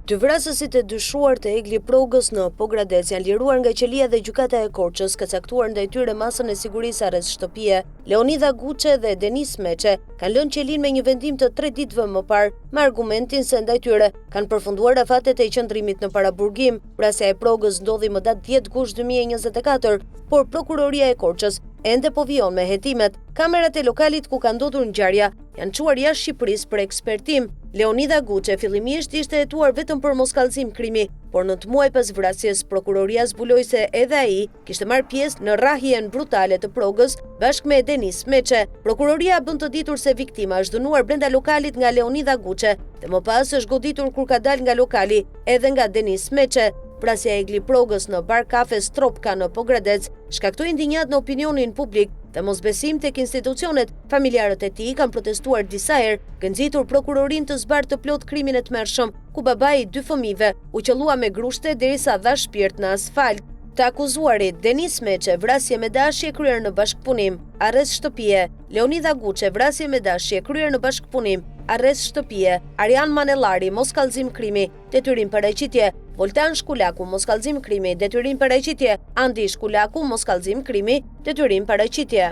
Dy vrasësit e dyshuar të Egli Progës në Pogradec janë liruar nga qelia dhe gjykata e Korçës ka caktuar ndaj tyre masën e sigurisë arrest shtëpie. Leonidha Guçe dhe Denis Meçe kanë lënë qelinë me një vendim të tre ditëve më parë, me argumentin se ndaj tyre kanë përfunduar afatet e qëndrimit në paraburgim. Vrasja e Progës ndodhi më datë 10 gusht 2024, por prokuroria e Korçës ende po vijon me hetimet. Kamerat e lokalit ku ka ndodhur ngjarja janë çuar jashtë Shqipërisë për ekspertim. Leonidha Guçe fillimisht ishte hetuar vetëm për moskallëzim krimi, por 9 muaj pas vrasjes, prokuroria zbuloi se edhe ai kishte marrë pjesë në rrahjen brutale të Progës bashkë me Denis Meçe. Prokuroria bën të ditur se viktima është dhunuar brenda lokalit nga Leonidha Guçe dhe më pas është goditur kur ka dalë nga lokali edhe nga Denis Meçe. Vrasja e Egli Progës në bar kafe Stropka në Pogradec shkaktoi indinjatë në opinionin publik dhe mosbesim tek institucionet. Familjarët e tij kanë protestuar disa herë, duke nxitur prokurorinë të zbardhë të plotë krimin e tmerrshëm, ku babai i dy fëmijëve u qëllua me grushte derisa dha shpirt në asfalt. Të akuzuarit, Denis Meçe, vrasje me dashje kryer në bashkëpunim, arrest shtëpie, Leonidha Guçe, vrasje me dashje kryer në bashkëpunim, arrest shtëpie, Arjan Manellari, moskallëzim krimi, detyrim paraqitje, Voltan Shkulaku, moskallëzim krimi, detyrim paraqitje, Andi Shkulaku, moskallëzim krimi, detyrim paraqitje.